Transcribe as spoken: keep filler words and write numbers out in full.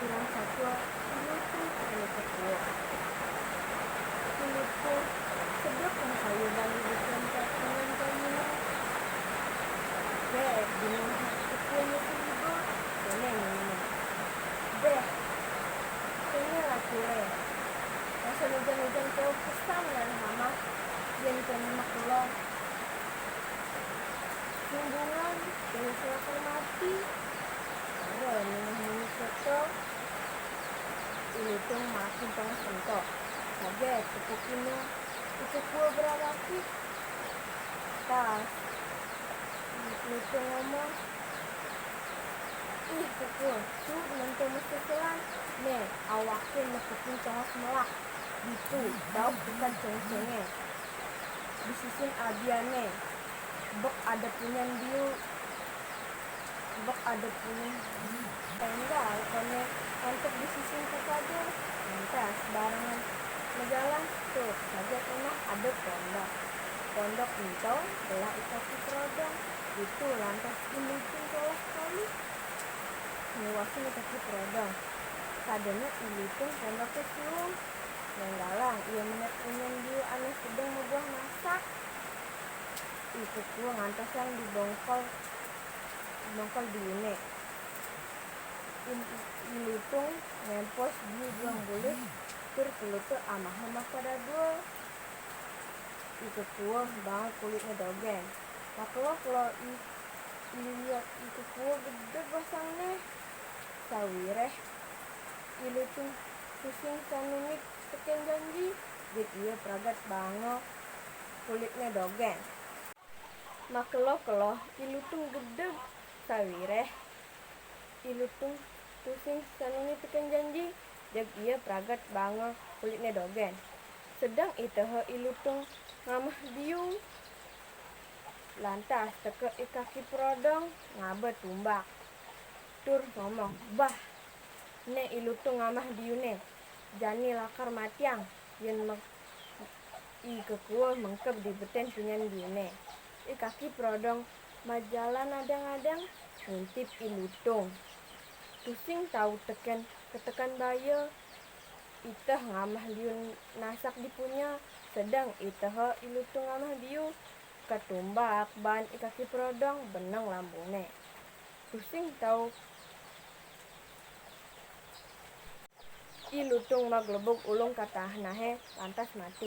Bilang satua, Ilutung, ujar Kekuo. Ilutung sedek ngen sayuran di beken kampung nyan. Beh, bingung Kekuo nyusun ibo, kene nyenyum. Beh, kene lah kule. Masa ujan-ujan keuh pesan ngan hamah, yen kene makelong. Sunggungan, kene selakar mati. Aro nengah muni soto, Ilutung makin tengah sento. Saget tepuk ino, Kekuo berak bakih. Tas Ilutung ngomong, "Ih, Kekuo, suud nento meseselan. Ne, awakne nepukin congos melak. Ditu, daup dekat cengcengnye. Di sisin abianne. Bek ade punyan diu, bek ade punyan." Enggal kone ngantuk di sisin kukade. Lantas barengan mejalan, tuh, saget nengah ade pondok. Pondok ento belah i kaki perodong. Ditu lantas Ilutung koleh kali. Nguasin i kaki perodong. Sadene Ilutung pondoke suung. Nenggalang ie menek punyan diu ane sedeng mebuah nasak. I Kekuo ngantosang di bongkol, bongkol diune. I, Ilutung ngempos diu duang bulik, tur pelute amahe mah pada due. I Kekuo bangel kulitne dogen. Makelo-kelo i, i, i Kekuo gedeg basangne. Sawireh Ilutung tusing sane mik teken janji, jeg ie pragat bangel kulitne dogen. Makelo-kelo Ilutung gedeg, sawireh Ilutung tusing sane mik teken janji, jeg ie pragat bangel kulitne dogen. Sedeng itehe Ilutung ngameh diu. Lantas teke i kaki perodong ngabe tumbak. Tur ngomong, "Bah, ne Ilutung ngameh diune, jani lakar matiang, yen me-," I Kekuo mengkeb di beten punyan diune. I kaki perodong majalan adeng-adeng ngintip Ilutung. Tusing tau teken keteken baye, iteh ngameh diu nasak di punye, sedeng itehe Ilutung ngameh diu, ketumbak baan i kaki perodong beneng lambungne. Tusing tau Ilutung maglebug ulung ka tanehe, lantas mati.